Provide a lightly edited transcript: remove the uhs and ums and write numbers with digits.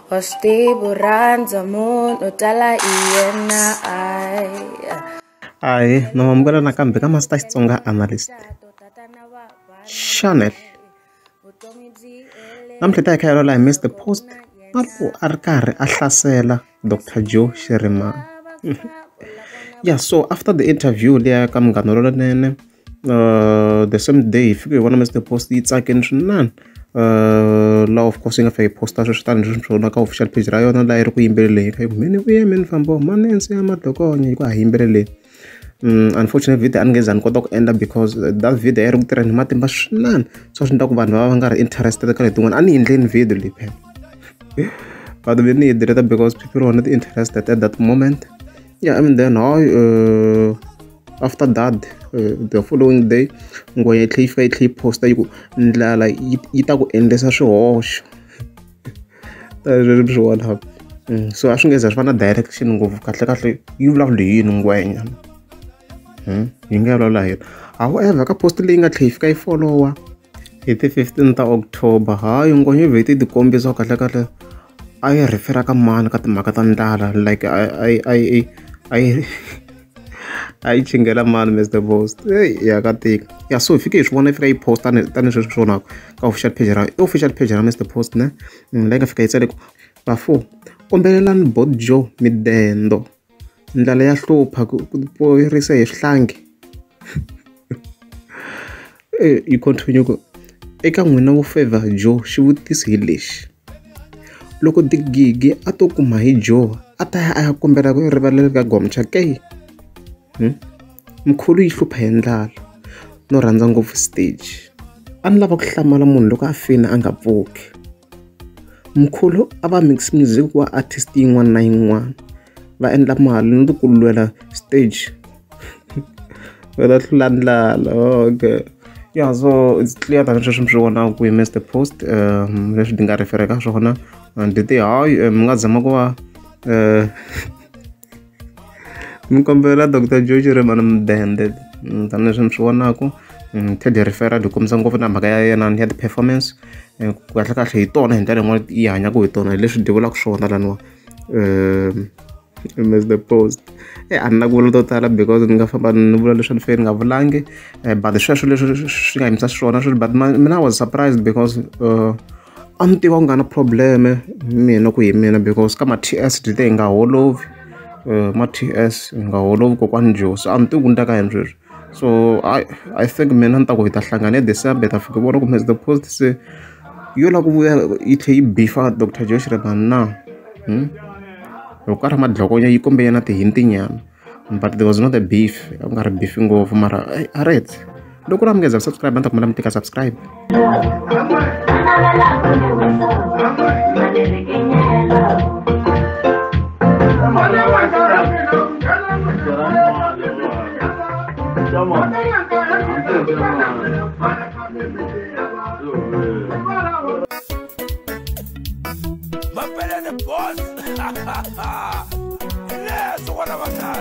Wa swi tivi rhandza munhu tala i yena ai. Ahee, na mamukela nakambe ka Master Xitsonga Analyst Channel. Namuntlha hi ta hi kha hi vulavula hi Mr Post na loko a ri karhi a hlasela Dr Joe Shirimani. Yeah, so after the interview liya ka Munghana Lonene, the same day hi fike hi vona Mr Post yi tsakini swinene. Laha of course yi nga fika yi posta sweswi tanihi leswi mi ka official page ra yona laha yi ri ku yimbeleleni yi kha yi ku mhani vuye mhani fambo mhani ya madlokonya yi ku a hi yimbeleleni. Unfortunately video a ni nge za ni kota ku endla because that video a yi ri ku tirheni hi matimba swinene, so swi endla ku vanhu va va nga ri interested ka letin'wana. A ni yi endleni video leyi phela, but ve ni yi delete because people were not interested at that moment. Yeah, I mean then hayi, after that, the following day ngwenya yi tlhe yi fika yi tlhe yi posta yi ku ndlala yi ta ku endlisa swihoxo swi vona. So a swi nge za swi va na direction ngopfu, kahle kahle yi vulavula hi yini ngwenya, yi nga vulavula hi yini. However, ka post leyi nga tlhe yi fika yi follow-a hi ti 15 ta October, hayi ngwenya yi vhete yi ti kombisa kahle kahle a yi refer-a ka mani ka timhaka ta ndlala, like a yi a yi chingela mani Mr Post. Hey, ya ka tika. Yeah, so hi fike hi swi vona yi fika yi post tanihi sweswi swi vonaka ka official page ra, i official page ra Mr Post ne, leyi nga fika yi tsale ku bafo kombelelani bot Joe midendo ndlala ya hlupha ku poyirisa hi swihlangi. Yi continue ku eka n'wina wo favor Joe xivutiso hi lexi, loko Digigi a to kuma hi Joe a ta ya a ya kombela ku rivalela ka Gomcha ke? Mkhulu yi hlupha hi ndlala no rhandza ngopfu stage, a ni lava ku hlamala munhu loko a fini a nga pfuki. Mkhulu a va mix music wa artist yin'wana na yin'wana va endla mali ni ku lwela stage va ta hlula ndlala. Okay, yeah, so it's clear tanihi sweswi mi swi vonaka ku hi Mr Post, leswi ni nga refer ka swona. And ti hayi mi nga zama ku va mi kombela Dr Joe Shirimani mudende tanihileswi mi swi vonaka. Ted referral yi kombisa ngopfu na mhaka ya yena ya ti-performance, kahle kahle hi tona hi ndlela yin'wana yi hanyaka hi tona hi leswi dyi vulaka swona laniwa Mr Post. A ni na ku vula to tala because ni nga famba ni vula leswi ni fanele ni nga vulangi, but sweswo leswi swi nga yimisa xiswona sweswi. But mina I was surprised because a ni tiva ku nga na problem mina ku hi mina because ka ma TS dyi te hi nga holovi, ma TS hi nga holovi kokwani Joe, so a ni tivi ku ni ta ka yini sweswi. So I think mina ni ta ku hi ta hlangana hi December, hi ta fika vona ku Mr Post se yo lava ku vuya yi tlhe yi beef-a Dr Joe Shirimani na. Loko ka ri madlokonya yi kombe yena ti-hint nyana, but there was not a beef, a ku nga ri beef ngopfu mara a ri loko ri mi nga za subscribe a ni ta kombela mi tika subscribe. Mapele the boss. Yes, what about that?